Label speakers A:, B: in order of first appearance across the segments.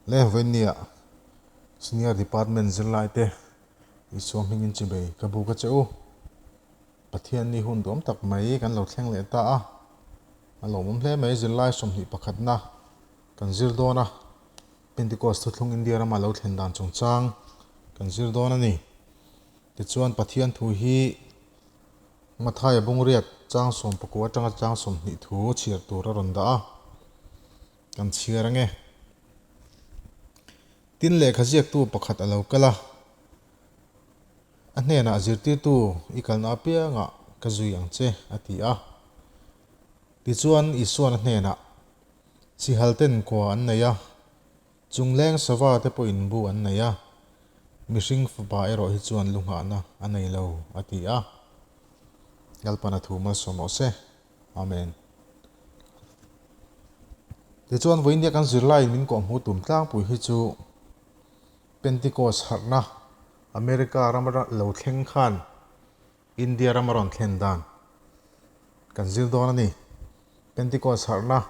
A: Le Vawinia Senior Department zirlaite Isua hmingin chibei ka buk a che u. Pathianni hun duam tak mai kan lo thleng leh ta a, a lawmawm hle mai zirlai 21 pakhatna kan zir dawn a, Pentecost thuthlung India rama lo thlen dan chungchang kan zir dawn a ni. Tichuan Pathian thu hi Mathaia Bungriat chang 19 atanga chang 20 thu chhiar tur a rawn dah a. Kan chhiar ange. Tin lehkha ziaktu pakhat a lo kal a, a hnenah zirtirtu i kalna apiangah ka zui ang che a ti a. Tichuan Isuan a hnenah, Sihal ten kua an nei a, chungleng sava te pawhin bu an nei a, mihring fapa erawh hi chuan lu nghahna a nei lo a ti a. Lalpan a thu malsawm rawh se. Amen. Tichuan vawiin nia kan zirlaiin min kawhhmuh tum tlangpui hi chu Pentecost harhna America rama lo thleng khan India rama rawn thlen dan kan zir dawn a ni. Pentecost harhna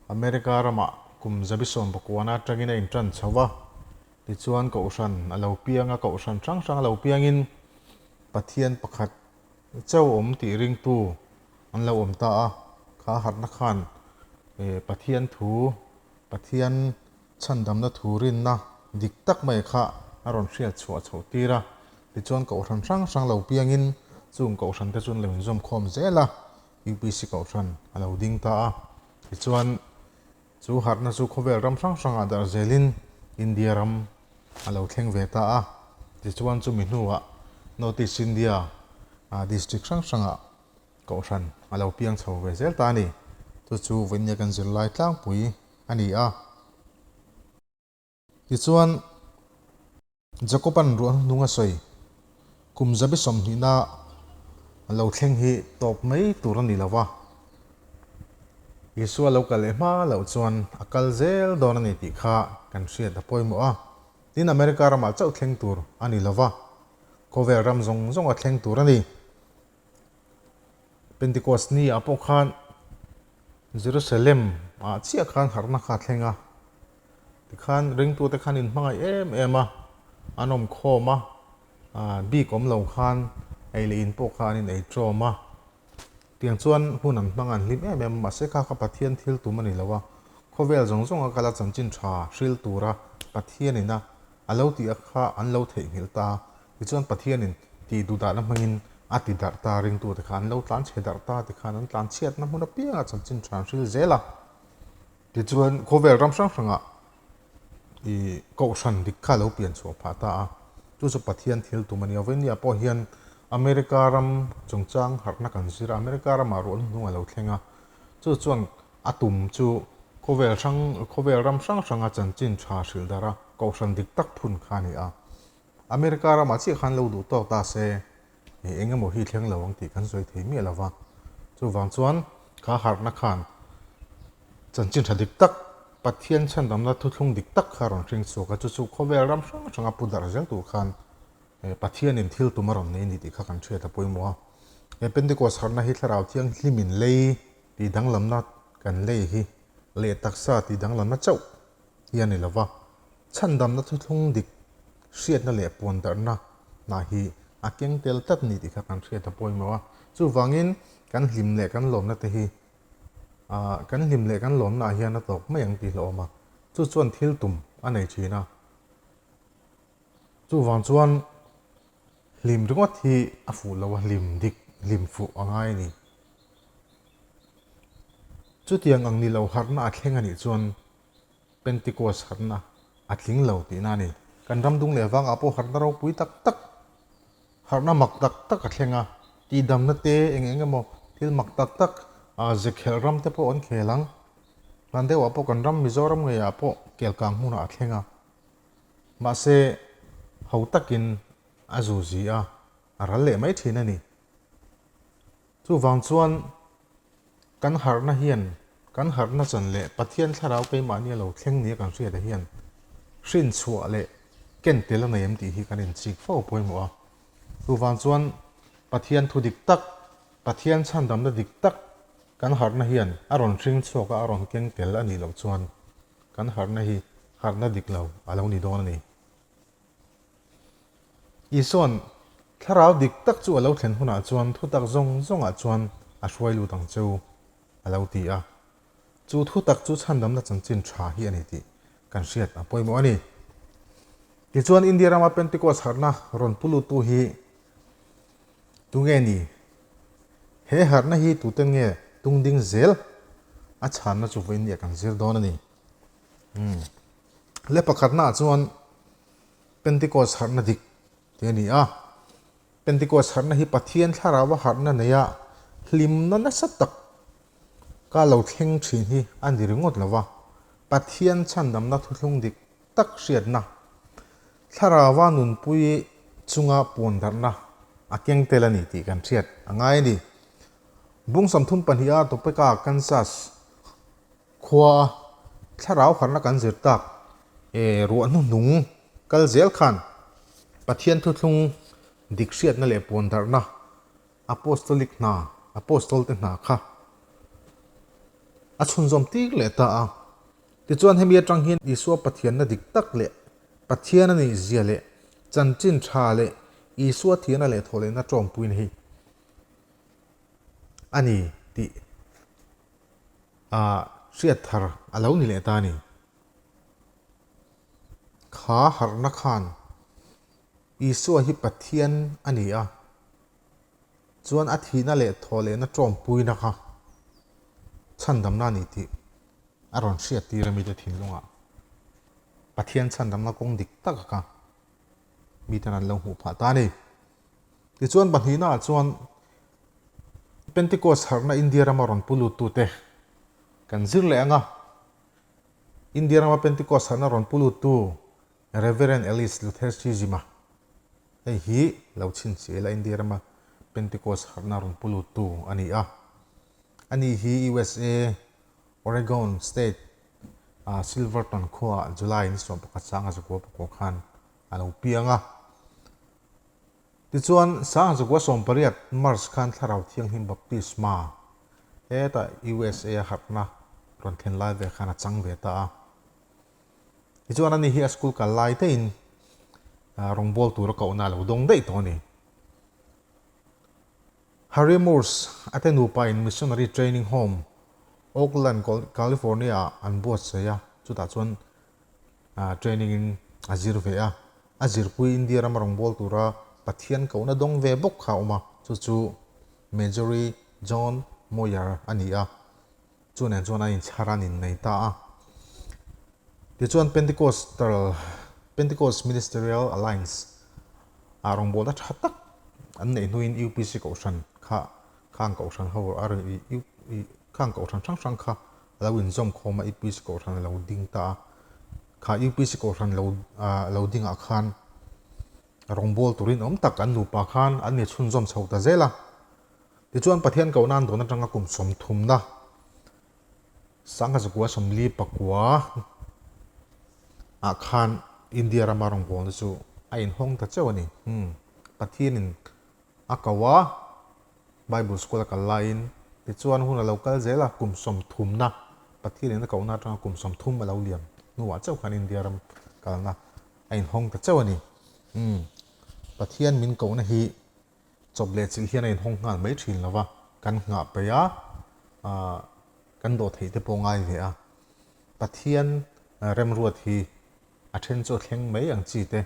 A: America ramah kum zabi sawm pakuana atangin a intan chho va, tichuan kohhran a lo piang a, kohhran hrang hrang a lo piangin Pathian pakhat Chau awm tih ringtu an lo awm ta a, kha harhna khan Pathian thu, Pathian chhandamna thu rinna dik tak mai kha a rawn hriat chhuah chhoh tir a. Tichuan kohhran hrang hrang lo piangin chung kohhran te chu an lo inzawm khawm zel a, UPC kohhran a lo ding ta a. Tichuan Chu harhna chu khawvel ram hrang hrangah darh zelin India ram a lo thleng ve ta a. Tichuan chumi hnuah North East India district hrang hrangah kohhran a lo piang chho ve zel ta a ni. Chu chu vawinia kan zirlai tlangpui a ni a. Tichuan, Jakoban ruah hnuhnung a sawi, Kum zabi 20na a lo thleng hi tawp mai tur a ni lo va, Isua lo kal leh hma loh chuan a kal zel dawn a ni tih kha kan hriat a pawimawh a. Tin, America ramah chauh thleng tur a ni lo va, khawvel ram zawng zawnga thleng tur a ni. Pentecost ni ah pawh khan Jerusalem ah chiah khan harhna kha a thleng a, tikhan ringtute khan in hmangaih em em a, an awm khawm a, bik awm lo khan ei leh in pawh kha an in ei tawm a, tiang chuan hun an hmang a an hlim em em a, mahse kha kha Pathian thil tum a ni lo a, khawvel zawng zawng a kal a chanchin tha hril tura Pathian ina a lo tih a kha an lo theihnghilh ta a. Tichuan Pathianin tih duhdahna hmangin a ti darh ta, ringtute kha an lo tlan chhe darh ta tikhan an tlan chhiatna hmun apiangah chanchin tha an hril zel a. Tichuan khawvel ram hrang hrangah i kohhran dik kha a lo pian chhuah phah ta a, chu chu Pathian thil tum a ni. Avainia pawh hian America ram chungchang harhna kan zir a, America ramah ruah hnuhnung a lo thleng a, chu chuan a tum chu khawvel hrang khawvel ram hrang hranga chanchin tha hrilh darh a, kohhran dik tak phun kha a ni a. America ramah chiah khan lo duh tawk ta se, eng emaw hi thleng lo ang tih kan sawi thei miah lo va. Chuvang chuan kha harhna khan chanchin tha dik tak, Pathian chhandamna thuthlung dik tak kha rawn hring chhuak a, chu chu khawvel ram hrang hranga pu darh zel tur khan Pathianin thil tum a rawn nei a ni tih kha kan hriat a pawimawh a. He Pentecost harhna hi Thlarau Thianghlimin lei tih danglamna kan lei hi leh taksa tih danglamna chauh hi a ni lo va, chhandamna thuthlung dik hriatna leh puan darhna hnah hi a keng tel tlat ni tih kha kan hriat a pawimawh a. Chuvangin kan hlim leh kan lawmna te hi kan hlim leh kan lawmna ah hian a tawk mai ang tih hlauhawm a, chu chuan thil tum a nei thin a. Chuvang chuan hlim ringawt hi a fuh lo a, hlim dik, hlim fuh a ngai a ni. Chutiang ang ni lo harhna a thleng a nih chuan Pentecost harhna a tling lo tihna a ni. Kan ram dung leh vangah pawh harhna ropui tak tak, harhna mak tak tak a thleng a, tihdamna te eng eng emaw thil mak tak tak zekhelh ram te pawh an khel ang. Hlan deuhah pawh kan ram Mizoram ngeiah pawh kelkang hmunah a thleng a. Mahse, ho takin a zuzi a, a ral leh mai thin a ni. Chuvang chuan kan harhna hian kan harhna chan leh Pathian thlarau keimahni a lo thleng nia kan hriat ah hian hrinchhuah leh ken tel a nei em tih hi kan inchik fo pawimawh a. Chuvang chuan Pathian thu dik tak, Pathian chhandamna dik tak kan harhna hian a rawn hring chhuak a, a rawn keng tel a nih loh chuan kan harhna hi harhna dik lo a lo ni dawn a ni. Isua'n thlarau dik tak chu a lo thlen hunah chuan thutak zawng zawngah chuan a hruai lut ang cheu a lo ti a. Chu thutak chu chhandamna chanchin tha hi a ni tih kan hriat a pawimawh a ni. Tichuan India rama Pentecost harhna rawn pu luttu hi tunge ni? He harhna hi tuten nge tungding zel a chhanna chu vawiin nia kan zir dawn a ni. Le pakhatnaah chuan Pentecost harhna dik tih a ni a. Pentecost harhna hi Pathian thlarau a harhna neia hlimna nasa tak ka lo thleng thin hi a ni ringawt lo va, Pathian chhandamna thuthlung dik tak hriatna, thlaraua nunpui chunga puandarhna a keng tel a ni tih kan hriat a ngai a ni. Bung 32 a Topeka, Kansas Khua a thlarau harhna kan zir tak e ruah hnuhnung kal zel khan Pathian thuthlung dik hriatna leh puandarhna Apostolic hna, Apostol te hna kha a chhunzawm tir leh ta a. Tichuan hemi atang hian Isua Pathianna dik tak leh Pathian a nih zia leh chanchin tha leh Isua thiana leh thawhlehna tawmpuina hi a ni tih A hriat thar a lo ni leh ta a ni. Kha harhna khan Isua hi Pathian a ni a, chuan a thihna leh thawhlehna tawmpuina kha chhandamna a ni tih a rawn hriat tir a mite thinlungah. Pathian chhandamna kawng dik tak kha miten an lo hmuh phah ta a ni. Tichuan pahnihnaah chuan Pentecost harhna India rama rawn pu luttute kan zir leh ang a. India rama Pentecost harhna rawn pu luttu Reverend Alice Luther Chizima hei hi lo chhinchhiah ila India rama Pentecost harhna rawn pu luttu a ni a. Ani hi USA Oregon State ah Silverton khuaah July ni 11 1909 khan a lo piang a. Tichuan, 1918 March khan Thlarau Thianghlim Baptisma hetah USA a harhna rawn thlen lai ve khan a chang ve ta a. Tichuan, ani hi a school kal lai tein rawngbâwl tura kohna a lo dawng daih tawh a ni. Harry Morse a te nupa in Missionary Training Home, Oakland, California ah an buatsaih a, chutah chuan training in a zir ve a, a zirpui India rama rawngbâwl tura Pathian kohna dawng ve bawk kha a awm a, chu chu Majory John Moyer a ni a, chu nen chuan a inchhar an innei ta a. Tichuan Pentecostal Pentecost Ministerial Alliance ah rawngbâwlna tha tak an neih hnuin UPC kohhran kha khang kohhran ho a khang kohhran hrang hrang kha a lo inzawm khawm a, UPC kohhran a lo ding ta a. Kha UPC kohhran lo lo dingah khan rawngbâwl turin awm tak an nupa khan an ni chhunzawm chho ta zel a. Tichuan Pathian kohna an dawn atanga kum sawmthumna 1949 ah khan India rama rawngbâwlna chu a inhawng ta chauh a ni. Pathianin a ko a. Bible school a kal laiin tichuan hun a lo kal zel a, kum sawmthumna, Pathian in a kohna atanga kum 30 a lo liam hnuah chauh khan India ram kalna a inhawng ta chauh a ni. Umm, Pathian min kohna hi chawp leh chilh hian a inhawng nghal mai thin lo va, kan nghah peih a, aah kan dawh theih te pawh ngai ve a. Pathian remruat hi A then chu a thleng mai ang chi te,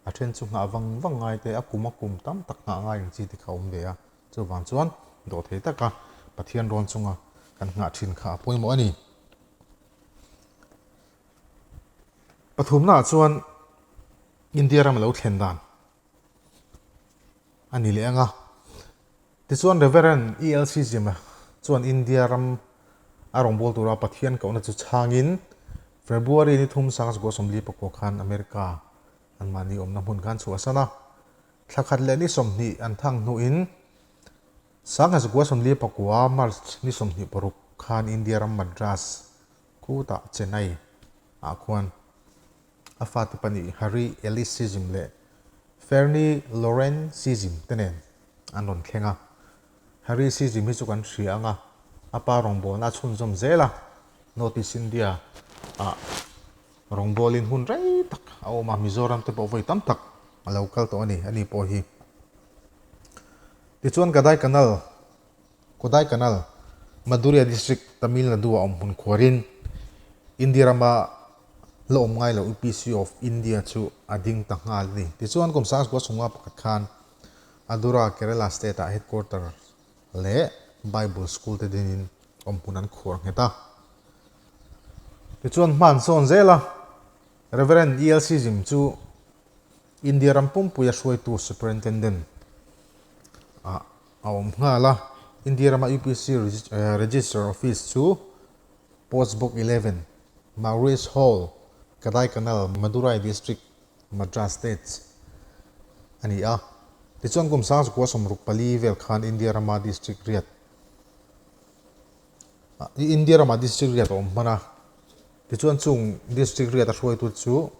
A: a then chu nghah vang vang ngai te, a kum a kum tam tak nghah ngai ang chi te kha a awm ve a. Chuvang chuan dawhthei taka Pathian rawn chunga kan nghah thin kha a pawimawh a ni. Pathumnaah chuan India ram a lo thlen dan a ni leh ang a. Tichuan Reverend ELC Zima chuan India ram a rawngbâwl tura Pathian kohna chu chhangin February ni thum 1949 khan America anmahni awmna hmun khan chhuahsan a. Thla khat leh ni 20 an thang hnuin 1949 March ni 26 khan India ram Madras khutah Chennai ah khuan a fate pahnih Harry Ellis Sism leh Fernie Lorraine Sism te nen an rawn thleng a. Harry Sism hi chu kan hria ang a, a pa rawngbawlna a chhunzawm zel a, North East India ah. Rawngbawlin hun rei tak a awm a, Mizoram te pawh vawi tam tak a lo kal tawh a ni, ani pawh hi. Tichuan Kadaikanal, Kodaikanal, Madurai District, Tamil Nadu a awm hmun khuarin India rama la awm ngai lo UPC of India chu a ding ta nghal a ni. Tichuan kum 19 chhunga pakhat khan Adura, Kerala State ah headquarter leh Bible School te dinin awm hmun an khuar nghet a. Tichuan hman sawn zel a, Rev. ELC Zim chu India ram pumpuia hruaitu Superintendent ah a awm nghal a. India rama UPC Register Office chu Post Box 11, Maurice Hall, Kadaikanal, Madurai District, Madras State a ni a. Tichuan kum 1964 vel khan India rama District riat India rama District riat a awm hman a. Tichuan chung District riat a hruaitu chu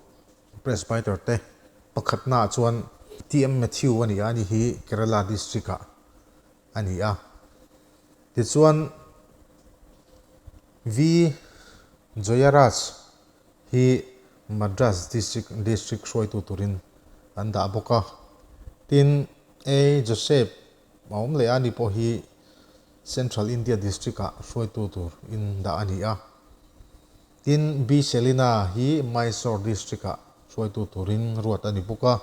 A: Presbyter te pakhatnaah chuan TM Mathew a ni a, ani hi Kerala District ah a ni a. Tichuan V Joyaraj hi Madras District District hruaitu turin an dah bawk a. Tin, A Joseph a awm leh a, ani pawh hi Central India District ah hruaitu tur in dah a ni a. Tin, B Selina hi Mysore District ah hruaitu turin ruat a ni bawk a.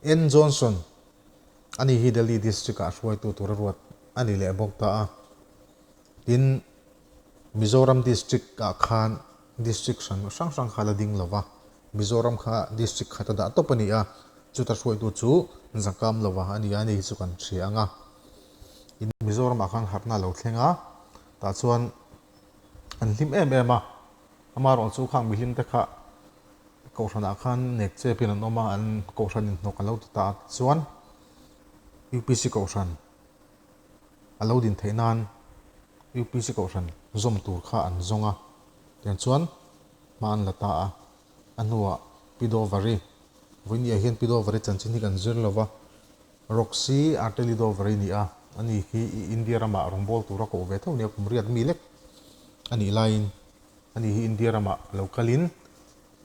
A: N Johnson ani hi Delhi District ah hruaitu tura ruat a ni leh bawk ta a. Tin, Mizoram District ah khan District hran hrang hrang kha la ding lo va, Mizoram kha District khat a dah tawp a ni a, chuta hruaitu chu Zakam lova a ni a, ani hi chu kan hria ang a. In Mizoram ah khan harhna a lo thleng a, tah chuan an hlim em em a, amaherawh chu khang mihlim te kha Kohhran ah khan nek chepin an awm a, an Kohhran inhnawk an lo ti ta a, tichuan UPC Kohhran a lo din theih nan UPC Kohhran zawm tur kha an zawng a, tiang chuan hma an la ta a, a hnuah Pi Dovari, vawinia hian Pi Dovari chanchin hi kan zir lo va, Roxy Artelli Dovari ni a, ani khi India ramah rawngbâwl tura koh ve tho nia kum riat mi lek a nih laiin ani hi India ramah lo kalin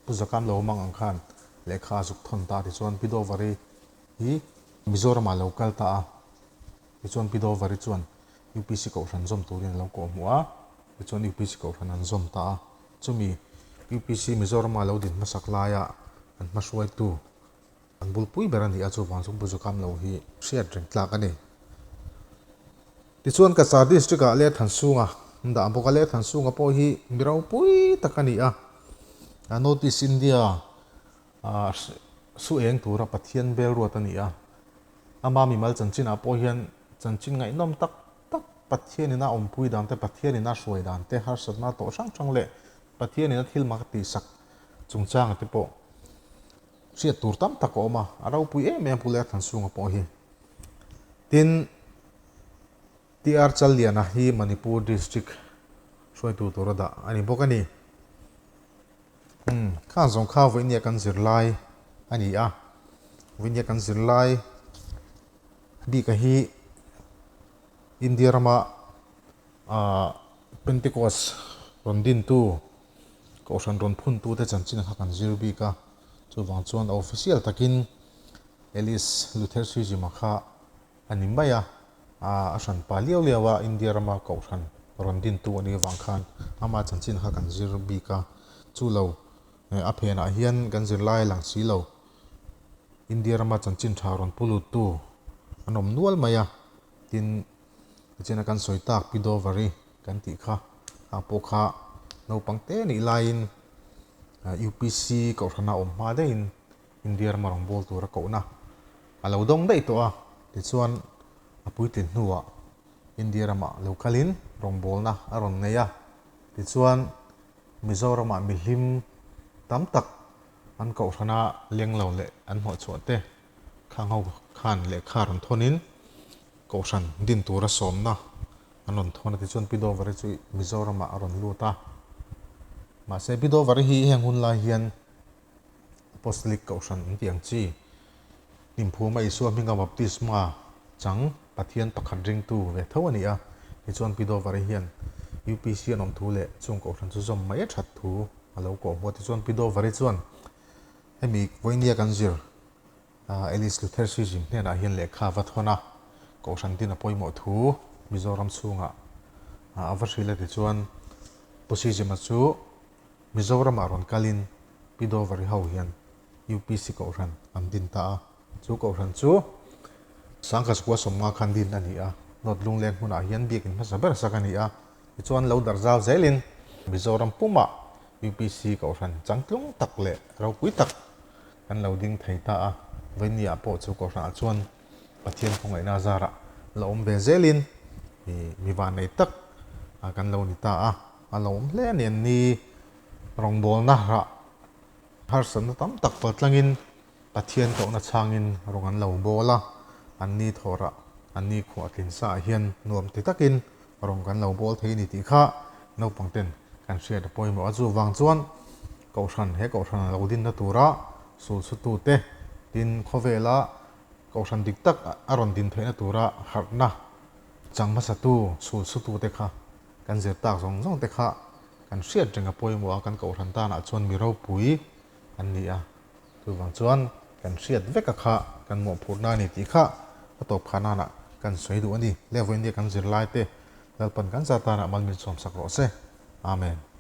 A: Pu Zakam lo mang ang khan lehkha a zuk thawn ta tichuan Pi Dovari hi Mizoramah lo kal ta a, tichuan Pi Dovari chuan UPC Kohhran zawm turin a lo kawh hmuh a, tichuan UPC Kohhran an zawm ta a, chumi UPC Mizorama lo din hmasak laia an hmahruaitu an bulpui ber a ni a, chuvang chu Pu Zukam lo hi hriat reng tlak a ni. Tichuan Cachar District ah Lethansunga an dah bawk a, Lethansunga pawh hi mi ropui tak a ni a, North East India Su eng tura Pathian bel ruat a ni a, ama mimal chanchinah pawh hian chanchin ngaihnawm tak tak Pathianin a awmpui dan te, Pathianin a hruai dan te, harsatna tawh hrang hrang leh Pathianin a thil mak tihsak chungchanga te pawh hriat tur tam tak a awm a, a ropui em em Pu Lerthansunga pawh hi. Tin, TR Challiana hi Manipur District hruaitu tura dah a ni bawk a ni. Umm, khan zawng kha vawinia kan zirlai a ni a, vawinia kan zirlai bika hi India rama ah Pentecost rawn dintu Kohhran rawn phuntute chanchin kha kan zir bik a, chuvang chuan a official takin Alice Luther Swijima kha a ni mai a, a hran pa liau liau a, India rama Kohhran rawn dintu a nih avang khan ama chanchin kha kan zir bik a, chu lo a phenah hian kan zir lai a lang si lo, India rama chanchin tha rawn pu luttu an awm nual mai a, tin tichuan kan sawi tak Pi Dovari kan tih kha ah pawh kha naupang te nih laiin UPC Kohhrana awm hma daihin India rama rawngbâwl tura kohna a lo dawng daih tawh a, tichuan a puitlin hnuah India ramah lo kalin rawngbâwlna a rawn nei a, tichuan Mizoramah mihlim tam tak an kohhrana leng lo leh an hnawhchhuah te khang ho khan lehkha rawn thawnin kohhran din tura sawmna an rawn thawn a, tichuan Pi Dovari chu Mizoramah a rawn lut a, mahse Pi Dovari hi heng hun lai hian Apostolic Kohhran an tih ang chi, Hlimphuma Isua hminga baptisma chang Pathian pakhat ringtu ve tho a ni a, tichuan Pi Dovari hian UPC an awm thu leh chung Kohhran chu zawm mai a that thu. a lo kawh hmuh a. Tichuan Pi Dover-i chuan hemi vawinia kan zir Alice Luther Sism hnenah hian lehkha a va thawn a, Kohhran din a pawimawh thu Mizoram chhungah a va hrilh a. Tichuan Pu Sism-a chu Mizoramah rawn kalin Pi Dover-i ho hian UPC Kohhran an din ta a. Chu Kohhran chu Sangkhaskua 50 khan din a ni a, North Lungleng hmunah hian biakin hmasa ber sak a ni a. Tichuan lo darh zau zelin Mizoram pumah UPC Kohhran changtlung tak leh ropui tak kan lo ding thei ta a. Vawinia pawh chu Kohhranah chuan Pathian khawngaihna zarah la awm ve zelin mi vannei tak kan lo ni ta a. A lo awm hle a ni an ni rawngbawlna rah harsatna tam tak paltlangin Pathian kohna chhangin rawng an lo bawl a, an ni thawhrah an ni khuah tlin saah hian nuam ti takin rawng kan lo bawl thei a ni tih kha naupang ten kan hriat a pawimawh a. Chuvang chuan Kohhran he Kohhran a lo dinna tura sulchhutute tin khawvela Kohhran dik tak a rawn din theihna tura harhna chang hmasatu sulchhutute kha kan zir tak zawng zawng te kha kan hriat reng a pawimawh a, kan Kohhran tanah chuan mi ropui an ni a. Chuvang chuan kan hriat vek a kha kan mawhphurhna a ni tih kha a tawp kha nanah kan sawi duh a ni. Levawinia kan zirlai te Lalpan kan za tanah mal min sawmsak rawh se. Amen.